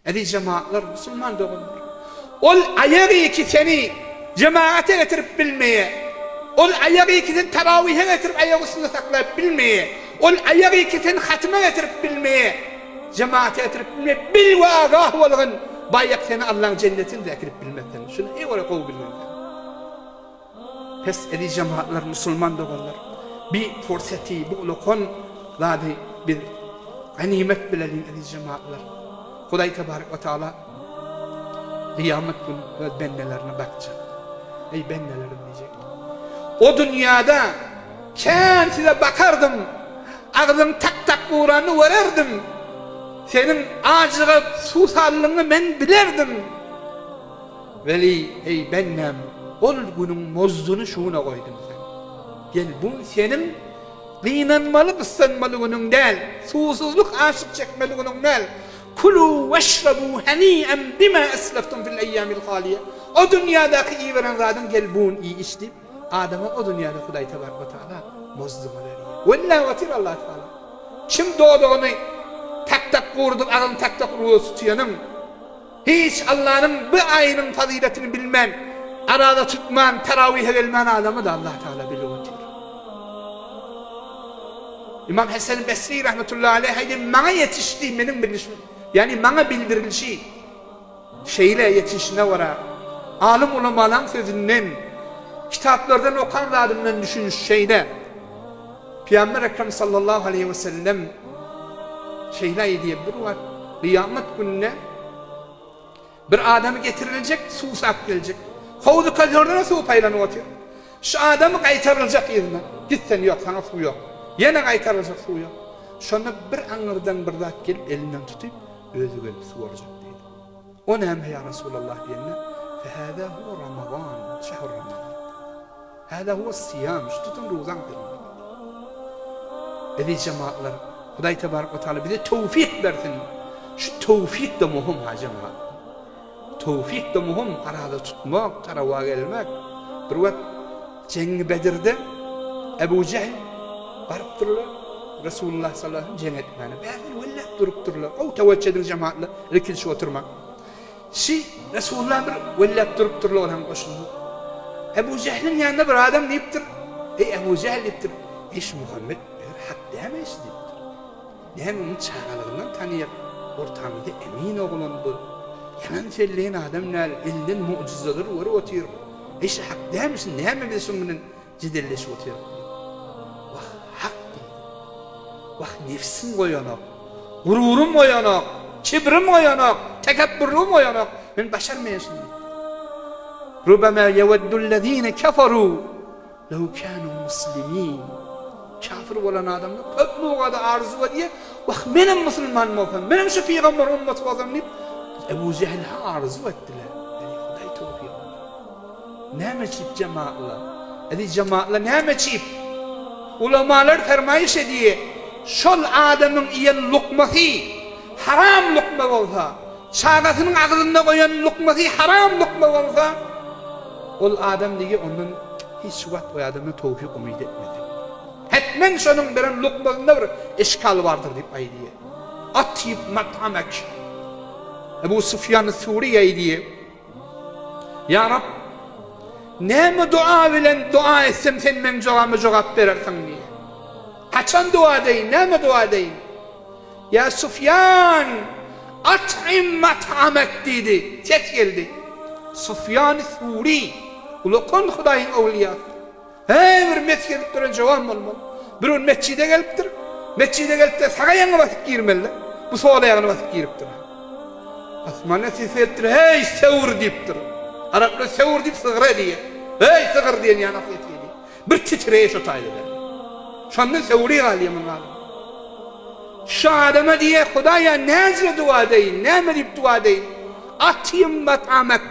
Eziz jemagatlar, musulman doganlar! Ol aýak iki seni jemagata getirip bilmeýär. Ol aýak iki seni tarawihe getirip aýak üstünde saklap bilmeýär. Ol aýak iki seni hatyma getirip bilmeýär. Jemagata getirip bilmeýär. Bil we agah bolgun, bu aýak seni Allaň jennetine-de äkidip bilmez seni. Şuny eý gowy bilgin sen. Pes eziz jemagatlar musulman doganlar bi purseti bu ulakan zady biz ganymet bileliň eziz jemagatlar Hudaý tebarek we taala gyýamat gün öz bendelerine bakjak eý bendelerim diýjek o dünýäde kän size bakardym agzyň tak tak uranyny görerdim seniň ajyga suwsanlygyňy men bilerdim Weli, eý, bendäm, ol günüň mozduny şu güne goýdum sen. Gel, bu seniň gynanmaly, gyssanmaly günüň däl, suwsuzlyk, açlyk çekmeli günüň däl. Kulu weşrabu heni'en bima esleftum fil eýýamil haliýe. O dünýädäki iýiberen zadyň gel bu gün iý, iç diýip, adama o dünýäde Hudaý tebarek we taala mozduny berýär. Wella otyr Allah taala. Kim dodagyny tak-tak gurudyp, agzyny tak-tak urup tutýanyň, Hiç Allanyň bu aýynyň fazyletini bilmän, araza tutman, tarawihe gelmän adamy-da Allah Tagala bilip otyr. Ymam Hesen Besri rahmetullahi aleýh aýdýar, maňa ýetişdi, meniň bilişim, ýagny maňa bildirilişi şeýle ýetişine görä, alym ulamalaň sözünden, kitaplardan okan zadymdan düşüniş şeýle. Pygamber Ekrem sallallahu aleýhi we sellem şeýle aýdýar, bir wagt kyýamat gününe bir adamy getiriljek, suwsap geljek. Howzy Köwserden suw paýlanyp otyr. Şu adamy gaýtaryljak yzyna. Git sen ýok, saňa suw ýok. Ýene gaýtaryljak suw ýok. Şonda bir aňyrdan bir zat gelip elinden tutyp, özi gelip suwarjak diýdi. O näme ýa Resulallah diýende, Fehâzâ huve Ramazan, şehr Ramazan. Hâzâ huve syýam, şu tutan ruzaň seniň diýdi. Eziz jemagatlar, Hudaý tebarek we taala bize towfyk bersin. Şu towfyk-da möhüm ha jemagat. Towfyk-da möhüm, araza tutmak, tarawa gelmek. Bir wagt Jeňňi Bedirde Ebu Jehl barypdyrlar, Resulullah sallallahu aleyhi ve sellem jeň etmäne. Bärden welläp durupdyrlar. Gowy töwekge ediň jemagatlar, irkilişip oturmaň. Şi Resulullah bir welläp durupdyrlar olaň goşunda. Ebu Jehliň ýanynda bir adam diýipdir, Eý Ebu Jehl diýipdir, Eý şu Muhammet eger hak dämi şi diýipdir. Näme muny çagalygyndan tanyýar, ortamyzda emin oglan bu. Ýalan sözleýän adam däl, elinden mugjyzalar görüp otyr. Eý şu hak dämi şi näme biz şuň bilen jedelleşip otyrys diýdi. Wah, hak diýdi. Wah, nebsim goýanok, gururym goýanok, kibrim goýanok, tekepburlygym goýanok. Men başarmaýan şuny diýdi. Rubama ýeweddul-lezine keferu lew kanu muslimin. Kafir bolan adamlar köp mugada arzuw edýär. Wah, menem musulman bolsam, menem şu pygamber ummaty bolsam diýip, Ebu Jehl arzuw etdiler. Ýani Hudaý towfyk berdi. Näme çyp jemaatlar? Eziz jemaatlar näme çyp? Ulamalar fermaýyş edýär, şol adamyň iýen lukmasy haram lukma bolsa, çagasynyň agzynda goýan lukmasy haram lukma bolsa, ol adam diýýär ondan hiç wagt o adamdan towfyk umyt etmesin. Hetmen şonuň beren lukmasynda bir eşkal bardyr diýip aýdýar. Atyp mat'amek. Ebu Sufýan Suri aýdýar. Ýa Rab, näme doga bilen doga etsem sen meň jogama jogap berersiň diýýär. Haçan doga edeýin, näme doga edeýin? Ýa Sufýan, at'im mat'amek diýdi. Ses geldi. Sufýan Suri, ulakan Hudaýyň öwliýasy. Hä bir mes gezip duran jowan bolmaly. Bir gün metjide gelipdir. Metjide gelipde sag aýagyňy basyp girmelide. Bu sol aýagyny basyp giripdir. Asmana ses gelipdir, Heý, sewr diýipdir. Araplar sewr diýip sygra diýýär. Heý, sygyr diýen ýaly ses gelýär. Bir titreýär şo taýda. Şondan sewri galýar munuň adyna. Şu adama diýýär, Hudaýa näce dua edeýin, näme diýip dua edeýin? Atym mat'amek,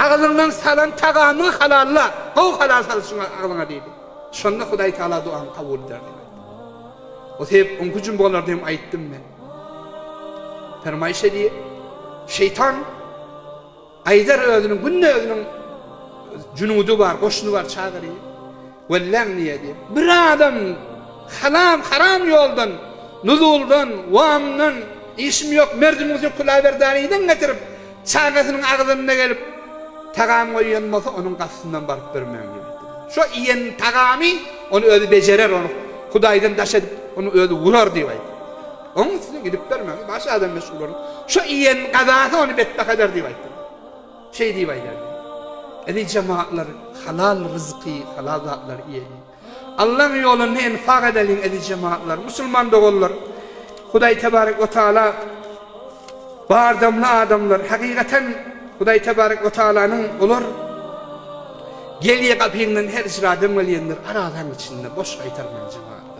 agzyňdan salan tagamyňy halalla, gowy halal sal şuňa agzyňa diýdi. Şonda Hudaý Tagala duaňy kabul eder diýip aýtdy. O sebäp öňki jumgalarda hem aýtdym men. Fermaýyş edýär, şeýtan Aýdar özüniň günde özüniň junudy bar, goşuny bar çagyrýar. Welläň diýýär diýýär. Bir adam halam haram ýoldan, nuzuldan, wamdan. Işim ýok, merdimiň üstüne kulaberdanydan getirip, çagasynyň agzynda gelip, tagam goýan bolsa, onuň gapysyndan baryp bermäň diýip aýtdy. Şo iýen tagamy ony özi bejerer, ony Hudaýdan daş edip, ony özi urar diýip aýtdy. Onuň üstüne gidip bermäň, başga adam meşgul boluň. Şo iýen gazasy ony betbagt eder diýip aýtdy. Şeý diýip aýdardy. Eziz jemagatlar, halal ryzky, halal zatlary iýeliň. Allaň ýolunda enfak edeliň eziz jemagatlar, musulman doganlar. Hudaý tebarek we taala bardamly adamlar, hakykatan Hudaý tebarek we taalanyň olar gelýä gapyňdan her bir adam gelýändir, arazaň içinde boş gaýtarmaň jemagat.